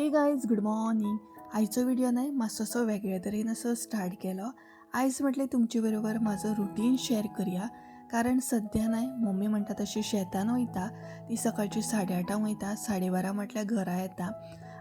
हे guys, good morning. आयचो video न्हय मातसोसो वेगळे तरेन असो स्टार्ट केलो. आयज म्हटलें तुमचे बरोबर म्हाजो रुटीन शेअर करया, कारण सद्या न्हय मम्मी म्हणटा तशी शेतान वयता. ती सकाळची 8:30 वयता, 12:30 म्हटल्यार घरा येता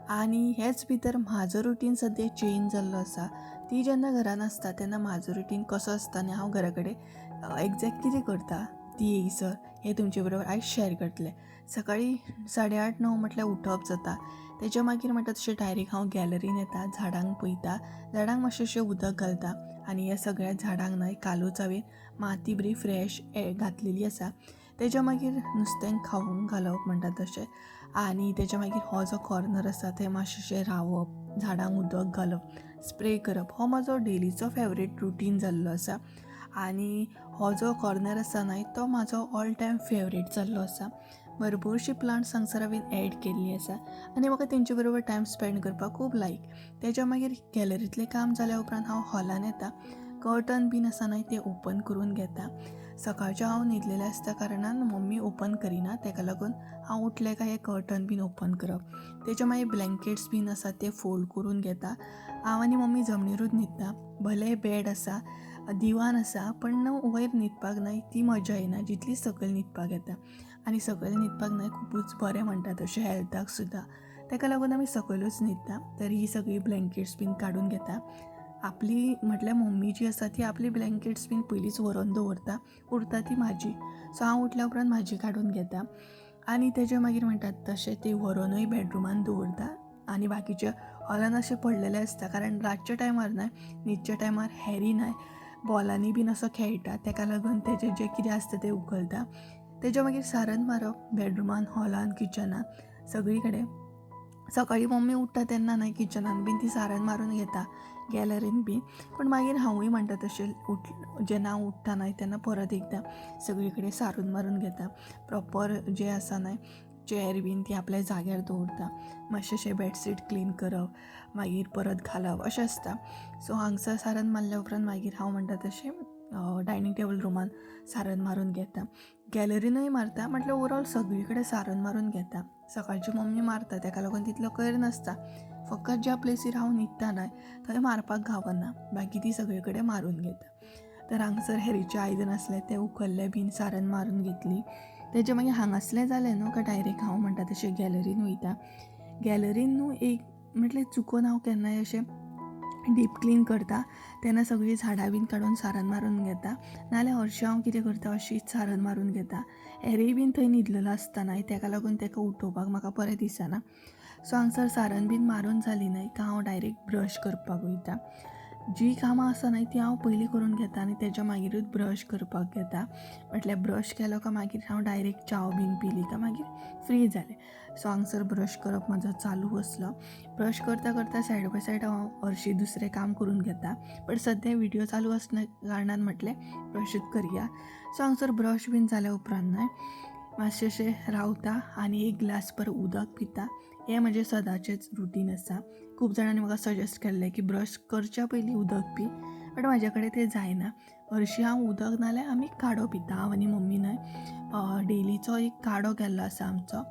आनी हेच भितर म्हाजो रुटीन सद्या चेंज जाल्लो आसा. ती जेन्ना घरान आसता तेन्ना म्हाजो रुटीन कसो आसता आनी हांव घरा कडेन एग्जॅक्ट कितें करता ती येयसर हें तुमचे बरोबर आयज शेअर करतलें. सकाळी 8:30 9 म्हटल्यार उठप जाता. तेच्या मागीर म्हणटा तशें डायरेक्ट हांव गॅलरीन येता, झाडांक पळयता, झाडांक मातशें उदक घालता आनी ह्या सगळ्या झाडांक न्हय कालूच हांवें माती बरी फ्रेश घातलेली आसा. तेच्या मागीर नुस्त्यांक खावंक घालप म्हणटा तशें आनी तेच्या मागीर हो जो कॉर्नर आसा थंय मातशें रावप, झाडांक उदक घालप, स्प्रे करप, हो म्हाजो डेलीचो फेवरेट रुटीन जाल्लो आसा. आनी हो जो कॉर्नर आसा न्हय तो म्हाजो ऑल टायम फेवरेट जाल्लो आसा. भरपूरशी प्लांट्स हांगसर हांवें एड केल्ली आसा आनी म्हाका तेंचे बरोबर टायम स्पेंड करपाक खूब लायक. तेच्या मागीर गॅलरींतलें काम जाल्या उपरांत हांव हॉलान येता, कर्टन बीन आसा न्हय तें ओपन करून घेता. सकाळचें हांव न्हिदलेलें आसता कारणान मम्मी ओपन करिना, तेका लागून हांव उठलें काय हें कर्टन बीन ओपन करप. तेच्या मागीर ब्लँकेट्स बीन आसा ते फोल्ड करून घेता. हांव आनी मम्मी जमनीरूच न्हिदता. भले बेड आसा, दिवान आसा, पण वयर न्हिदपाक न्हय ती मजा येना जितली सकयल न्हिदपाक येता. आनी सकयल न्हिदपाक न्हय खुबूच बरें म्हणटा तशें हेल्थाक सुद्दां, तेका लागून आमी सकयलूच न्हिदता. तर ही सगळी ब्लँकेट्स बीन काडून घेता. आपली म्हटल्यार मम्मी जी आसा ती आपली ब्लँकेट्स बीन पयलींच व्हरोन दवरता, उरता ती म्हाजी. सो हांव उठल्या उपरांत म्हाजी काडून घेता आनी तेजे मागीर म्हणटात तशें ती व्हरोनूय बेडरुमान दवरता आनी बाकीचे हॉलान अशें पडलेले आसता, कारण रातच्या टायमार न्हय न्हिदच्या टायमार हॅरी न्हय बॉलांनी बीन असो खेळटा, तेका लागून तेजें जें कितें आसता तें उखलता. तेज्या मागीर सारन मारप बेडरुमान, हॉलान, किचनान, सगळी कडेन. सकाळी मम्मी उठ्ठा तेन्ना न्हय किचनान बीन ती सारन मारून घेता, गॅलरीन बीन, पूण मागीर हांवूय म्हणटा तशें जेन्ना हांव उठ्ठा न्हय तेन्ना परत एकदां सगळी कडेन सारून मारून घेता. प्रोपर जें आसा न्हय चॅर बीन ती आपल्या जाग्यार दवरता, मातशें बेडशीट क्लीन करप, मागीर परत घालप अशें आसता. सो हांगसर सारन मारल्या उपरांत मागीर हांव म्हणटा तशें डायनींग टेबल रुमान सारन मारून घेता, गॅलरीनूय मारता, म्हटल्यार ओवरऑल सगळी कडेन सारन मारून घेता. सकाळची मम्मी मारता तेका लागून तितलो कोयर नासता, फकत ज्या प्लेसीर हांव न्हिदता न्हय थंय मारपाक गावना, बाकी ती सगळे कडेन मारून घेता. तर हांगसर हॅरीचें आयदन आसलें तें उखल्लें बीन सारन मारून घेतली. तेजे मागीर हांगासलें जालें न्हू काय डायरेक्ट हांव म्हणटा तशें गॅलरीन वयता. गॅलरीन न्हू एक म्हटल्यार चुकोन हांव केन्नाय अशें डीप क्लीन करता तेन्ना सगळीं झाडां बीन काडून सारन मारून घेता, नाल्यार हरशीं हांव कितें करता अशीच सारन मारून घेता. हॅरी बीन थंय न्हिदलेलो आसता न्हय तेका लागून तेका उठोवपाक म्हाका बरें दिसना. सो हांगसर सारन बीन मारून जाली न्हय काय हांव डायरेक्ट ब्रश करपाक वयता. जी कामां आसा न्हय ती हांव पयलीं करून घेता आनी तेच्या मागीरूच ब्रश करपाक घेता. म्हटल्यार ब्रश केलो काय मागीर हांव डायरेक्ट च्याव बीन पिली काय मागीर फ्री जालें. सो हांगसर ब्रश करप म्हाजो चालू आसलो. ब्रश करता करता सायड बाय सायड हांव हरशीं दुसरें काम करून घेता, बट सद्या व्हिडियो चालू आसल्या कारणान म्हटलें ब्रशूच करया. सो हांगसर ब्रश बीन जाल्या उपरांत न्हय मातशें रावता आनी एक ग्लास भर उदक पिता. हें म्हजें सदांचेंच रुटीन आसा. खूब जाणांनी म्हाका सजेस्ट केल्लें की ब्रश करच्या पयलीं उदक पी, बट म्हाज्या कडेन तें जायना. हरशीं हांव उदक नाल्यार आमी काडो पिता. हांव आनी मम्मी न्हय डेलीचो एक काडो केल्लो आसा आमचो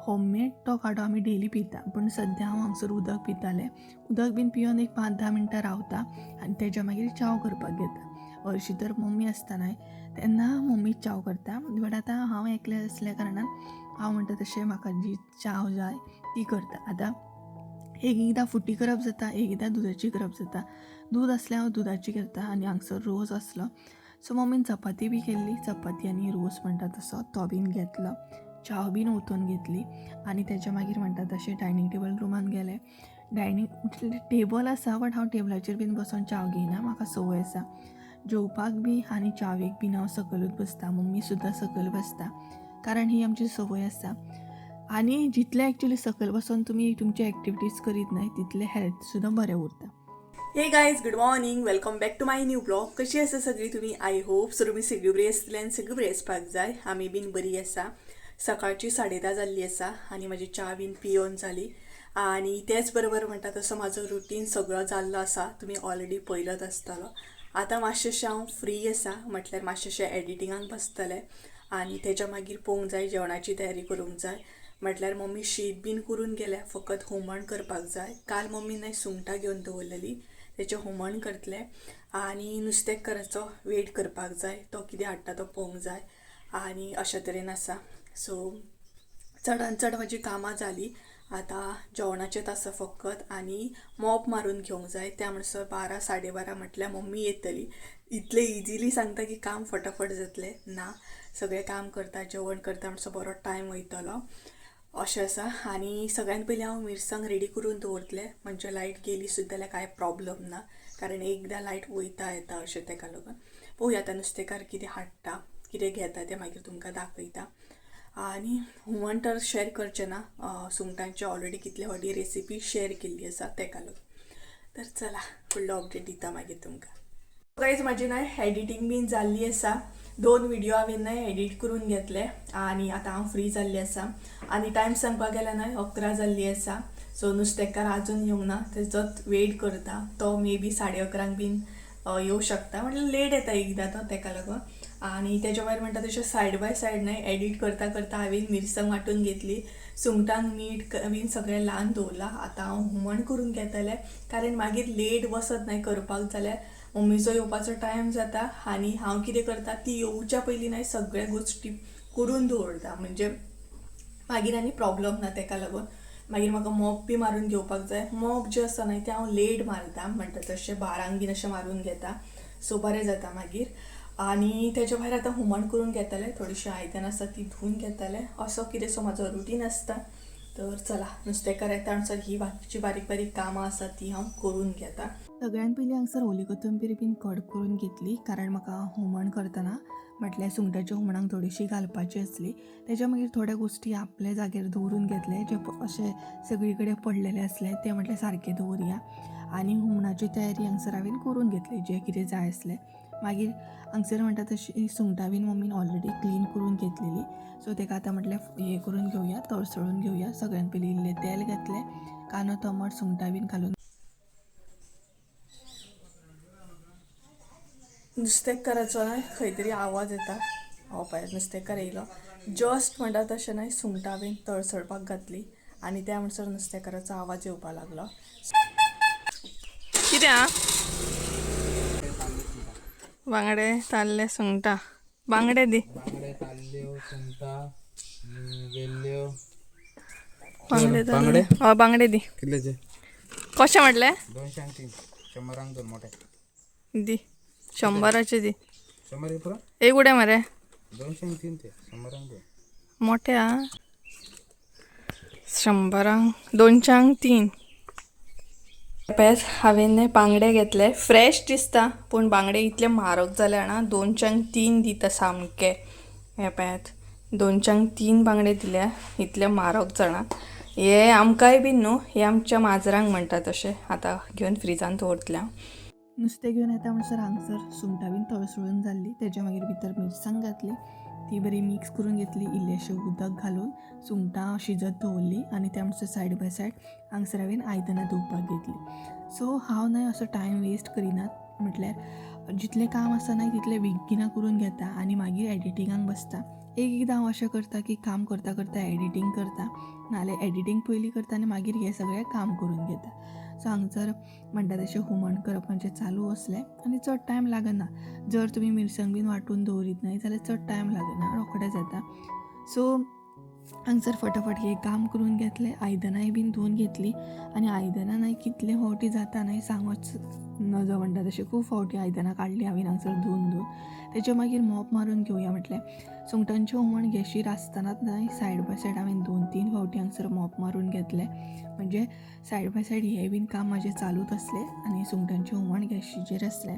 होममेड, तो काडो आमी डेली पिता. पूण सद्या हांव हांगसर उदक पितालें. उदक बीन पिवन एक 5-10 मिनटां रावता आनी तेज्या मागीर च्याव करपाक घेता. हरशीं तर मम्मी आसता न्हय तेन्ना मम्मी च्याव करता, बट आतां हांव एकलें आसल्या कारणान हांव म्हणटा तशें म्हाका जी च्याव जाय ती करता. आतां एक एकदां फुटी करप जाता, एक एकदां दुदाची करप जाता. दूद आसल्यार हांव दुदाची करता आनी हांगसर रोस आसलो सो मम्मीन चपाती बी केल्ली, चपाती आनी रोस म्हणटा तसो तो बीन घेतलो, च्याव बीन ओतून घेतली आनी तेच्या मागीर म्हणटा तशें डायनींग टेबल रुमान गेलें. डायनींग टेबल आसा बट हांव टेबलाचेर बीन बसोन च्याव घेयना, म्हाका संवय आसा. जेवपाक बी आनी च्यावेक बीन हांव सकयलूच बसता, मम्मी सुद्दां सकयल बसता, कारण ही आमची संवय आसा. आनी जितलें एक्चुली सकयल बसोन तुमी तुमचे एक्टिविटीज करीत न्हय तितलें हेल्थ सुद्दां बरें उरता. Hey guys, good morning, welcome back to my new blog. कशी आसा सगळी तुमी? I hope so तुमी सगळी बरी आसतली आनी सगळी बरी आसपाक जाय. आमी बीन बरी आसा. सकाळची 10:30 जाल्ली आसा आनी म्हाजी च्या बीन पियोन जाली आनी तेच बरोबर म्हणटा तसो म्हाजो रुटीन सगळो जाल्लो आसा, तुमी ऑलरेडी पळयलोच आसतलो. आतां मातशेंशें हांव फ्री आसा, म्हटल्यार मातशेंशें एडिटिंगाक बसतलें आनी तेच्या मागीर पळोवंक जाय, जेवणाची तयारी करूंक जाय. म्हटल्यार मम्मी शीत बीन करून गेल्या, फकत हुमण करपाक जाय. काल मम्मी न्हय सुंगटां घेवन दवरलेली, तेचें हुमण करतलें आनी नुस्तेकाराचो वेट करपाक जाय, तो कितें हाडटा तो पळोवंक जाय आनी अशे तरेन आसा. सो चडान चड म्हाजी कामां जालीं. आतां जेवणाचेंच आसा फकत आनी मोप मारून घेवंक जाय. त्या म्हणसर 12 12:30 म्हटल्यार मम्मी येतली. इतलें इजिली सांगता की काम फटाफट जातलें ना, सगळें काम करता जेवण करता म्हणसर बरो टायम वयतलो अशें आसा. आनी सगळ्यान पयलीं हांव मिरसांग रेडी करून दवरतलें, म्हणजे लायट गेली सुद्दां जाल्यार कांय प्रॉब्लम ना, कारण एकदां लायट वयता येता अशें तेका लागून. पळोवया आतां नुस्तेकार कितें हाडटा कितें घेता तें मागीर तुमकां दाखयता. आनी हुमण तर शेअर करचें ना, सुंगटांची ऑलरेडी कितले फावटी रेसिपी शेअर केल्ली आसा तेका लागून. तर चला फुडलो अपडेट दिता मागीर तुमकां. गायज म्हाजी न्हय एडिटींग बीन जाल्ली आसा, 2 व्हिडियो हांवें न्हय एडीट करून घेतले आनी आतां हांव फ्री जाल्ली आसा. आनी टायम सांगपाक गेल्यार न्हय 11 जाल्ली आसा. सो नुस्तेकार आजून येवंक ना, तेजोच वेट करता. तो मे बी 11:30 बीन येवं शकता, म्हटल्यार लेट येता एकदां तो, तेका लागून. आनी तेज्या भायर म्हणटा तशें सायड बाय सायड न्हय एडीट करता करता हांवें मिरसांग वांटून घेतली, सुंगटांक मीठ बीन सगळें लावन दवरलां. आतां हांव हुमण करून घेतलें, कारण मागीर लेट वचत न्हय करपाक जाल्यार मम्मीचो येवपाचो टायम जाता. आनी हांव कितें करता, ती येवच्या पयलीं न्हय सगळे गोश्टी करून दवरता, म्हणजे मागीर आनी प्रॉब्लम ना. तेका लागून मागीर म्हाका मोप बी मारून घेवपाक जाय. मोप जें आसा न्हय तें हांव लेट मारता, म्हणटा तशें 12 बीन अशें मारून घेता, सो बरें जाता मागीर. आनी तेज्या भायर आतां हुमण करून घेतलें, थोडीशीं आयदनां आसा ती धुवन घेतलें, असो कितेंसो म्हाजो रुटीन आसता. तर चला नुस्तेकार येता म्हणसर ही बाकीची बारीक बारीक कामां आसा ती हांव करून घेता. सगळ्यान पयलीं हांगसर ओली कोथंबीर बीन कट करून घेतली, कारण म्हाका हुमण करतना म्हटल्यार सुंगटाच्या हुमणाक थोडीशी घालपाची आसली. तेज्या मागीर थोड्यो गोश्टी आपल्या जाग्यार दवरून घेतले, जे अशे सगळी कडेन पडलेले आसले ते म्हटल्यार सारके दवरया. आनी हुमणाची तयारी हांगसर हांवें करून घेतली, जें कितें जाय आसलें. मागीर हांगसर म्हणटा तशी सुंगटां बीन मम्मीन ऑलरेडी क्लीन करून घेतलेली, सो तेका आतां म्हटलें हें करून घेवया, तळसळून घेवया. सगळ्यान पयलीं इल्लें तेल घेतलें, कांदो टमाट सुंगटां बीन घालून. नुस्तेकाराचो न्हय खंय तरी आवाज येता, हो पळय नुस्तेकार येयलो. जस्ट म्हणटा तशें न्हय सुंगटां बीन तळसळपाक घातली आनी त्या म्हणसर नुस्तेकाराचो आवाज येवपाक लागलो. कितें आं बांगडे ताल्ले सुंगटां, बांगडे दी. बांगडे ताल्ल्यो सुंगटां वेल्ल्यो. बांगडे बांगडे? हय बांगडे दी. कितल्याचे? कशें म्हटलें? 203, 100 2 मोठे. दी 100 दी. 100 पुरो? एक उडे मरे. 203 ते 100 2. मोठे आं 100 203. पेज हांवें न्हय बांगडे घेतले, फ्रेश दिसता पूण बांगडे इतले म्हारग जाले जाणा, 203 दिता सामके. हे पळयात 203 बांगडे दिल्या, इतले म्हारग जाणा. हे आमकांय बीन न्हू, हे आमच्या माजरांक म्हणटा तशें. आतां घेवन फ्रिजान दवरतलें हांव. नुस्तें घेवन येता म्हणसर हांगसर सुंगटां बीन तळसळून जाल्ली. तेज्या मागीर भितर मिरसांग घातली, ती बरी मिक्स करून घेतली, इल्लेशें उदक घालून सुंगटां शिजत दवरली. आनी त्या म्हणसर सायड बाय सायड हांगसर हांवें आयदनां धुवपाक घेतली. सो हांव न्हय असो टायम वेस्ट करिना, म्हटल्यार जितलें काम आसा न्हय तितलें बेगिना करून घेता आनी मागीर एडिटिंगाक बसता. एक एकदां हांव अशें करता की काम करता करता एडिटींग करता, नाल्यार एडिटींग पयलीं करता आनी मागीर हें सगळें काम करून घेता. सो हांगसर म्हणटा तशें हुमण करप म्हाजें चालू आसलें आनी चड टायम लागना. जर तुमी मिरसांग बीन वांटून दवरीत न्हय जाल्यार चड टायम लागना, रोखडें जाता. सो हांगसर फटाफट हें काम करून घेतलें, आयदनांय बीन धुवन घेतली. आनी आयदनां न्हय कितले फावटी जाता न्हय सांगूच नजो, म्हणटा तशें खूब फावटी आयदनां काडली हांवें हांगसर धुवन धुवन. तेच्या मागीर मोप मारून घेवया म्हटलें. सुंगटांचें हुमण गॅशीर आसतनाच न्हय सायड बाय सायड हांवें 2-3 फावटी हांगसर मोप मारून घेतलें, म्हणजे सायड बाय सायड हें बीन काम म्हाजें चालूच आसलें आनी सुंगटांचें हुमण गॅशीचेर आसलें.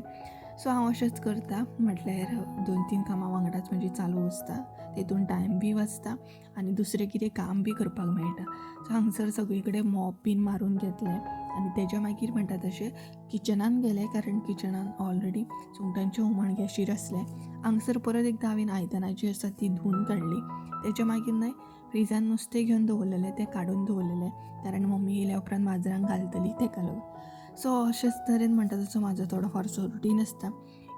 सो हांव अशेंच करता, म्हटल्यार 2-3 कामां वांगडाच म्हजी चालू आसता, तेतून टायम बी वाचता आनी दुसरें कितें काम बी करपाक मेळटा. सो हांगसर सगळी कडेन मोप बीन मारून घेतलें आनी तेज्या मागीर म्हणटा तशें किचनान गेलें, कारण किचनान ऑलरेडी सुंगटांचें हुमण गॅशीर आसलें. हांगसर परत एकदां हांवें आयदनां जीं आसा तीं धुवन काडलीं. तेज्या मागीर न्हय फ्रिजान नुस्तें घेवन दवरलेलें तें काडून दवरलेलें, कारण मम्मी येयल्या उपरांत माजरांक घालतली तेका लागून. सो अशेंच तरेन म्हणटा तसो म्हाजो थोडो फारसो रुटीन आसता.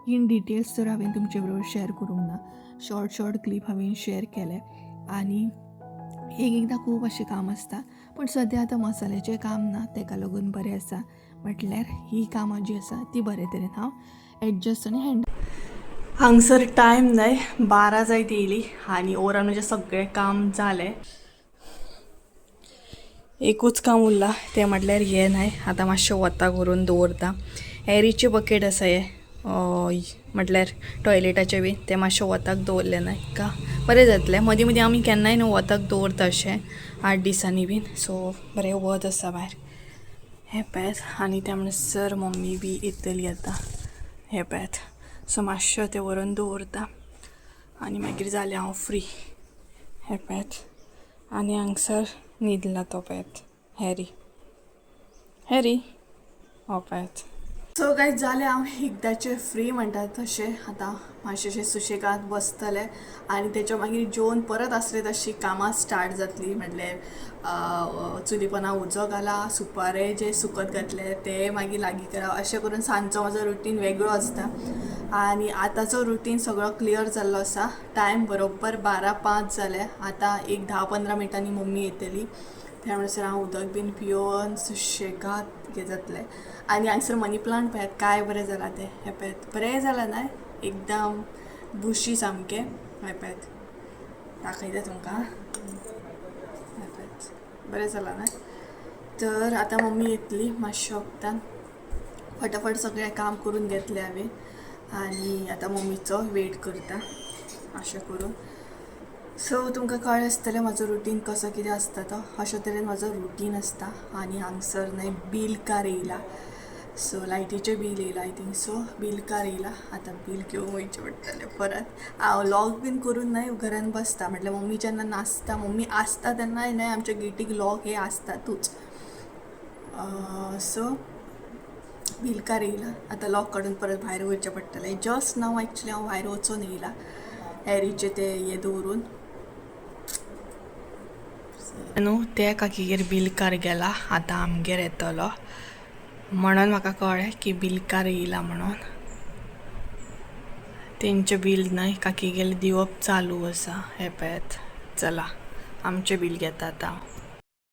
इन डिटेल्स तर हांवें तुमचे बरोबर शेअर करूंक ना, शॉर्ट शॉर्ट क्लिप हांवें शेअर केले. आनी एक एकदां खूब अशें काम आसता, पूण सद्या आतां मसाल्याचें काम ना, तेका लागून बरें आसा. म्हटल्यार ही कामां जी आसा ती बरे तरेन हांव एडजस्ट आनी हँडल. हांगसर टायम न्हय 12 जायत येयली आनी ओवरऑल म्हजें सगळें काम जालें. एकूच काम उरलां तें म्हटल्यार हें न्हय आतां मातशें वताक व्हरून दवरता. एरीची बकेट आसा हें, म्हटल्यार टॉयलेटाचें बी तें मातशें वताक दवरलें न्हय का बरें जातलें. मदीं मदीं आमी केन्नाय न्हू वताक दवरता अशें 8 दिसांनी बीन. सो बरें वत आसा भायर हें पळयात. आनी त्या म्हणसर मम्मी बी येतली आतां हें पळयात. सो मातशें तें व्हरून दवरता आनी मागीर जालें हांव फ्री. हें पळयात आनी हांगसर न्हिदला तो पळयात हॅरी हॅरी हो पळयात. सो गायज जालें हांव एकदाचें फ्री म्हणटा तशें. आतां मातशें सुशेगाद बसतलें आनी तेच्या मागीर जेवन परत आसले तशी कामां स्टार्ट जातली. म्हटल्यार चुलीपना उजो घाला, सुपारे जे सुकत घातले ते मागीर लागीं करा, अशें करून सांजचो म्हजो रुटीन वेगळो आसता. आनी आतांचो रुटीन सगळो क्लियर जाल्लो आसा. टायम बरोबर 12:05 जाले. आतां एक 10-15 मिनटांनी मम्मी येतली, त्या म्हणसर हांव उदक बीन पियोवन सुशेगाद हें जातलें. आनी हांगसर मनी प्लांट पळयात काय बरें जालां तें, हें पळयात बरें जालां न्हय, एकदम बुशी सामकें. हें पळयात दाखयता तुमकां, हें पळयात बरें जालां न्हय. तर आतां मम्मी येतली मातशें वखदान, फटाफट सगळें काम करून घेतलें हांवें आनी आतां मम्मीचो वेट करता अशें करून. सो तुमकां कळ्ळें आसतलें म्हजो रुटीन कसो कितें आसता तो. अशे तरेन म्हजो रुटीन आसता. आनी हांगसर न्हय बील कार येयला, सो लायटीचें बील येयलां I think. So bill car येयला, आतां बील घेवंक वयचें पडटलें परत. हांव लॉक बीन करून न्हय घरान बसता, म्हटल्यार मम्मी जेन्ना नासता, मम्मी आसता तेन्नाय न्हय आमच्या गेटीक लॉक हे आसतातूच. सो बील कार येयला, आतां लॉक काडून परत भायर वयचें पडटलें. जस्ट नाव एक्चुली हांव भायर वचून येयला हॅरीचें तें हें दवरून न्हू. ते काकीगेर बिलकार गेला, आतां आमगेर येतलो म्हणून म्हाका कळ्ळें की बिलकार येयला म्हणून. तेंचें बील न्हय काकीगेलें दिवप चालू आसा. हें पळयात, चला आमचें बील घेता आतां.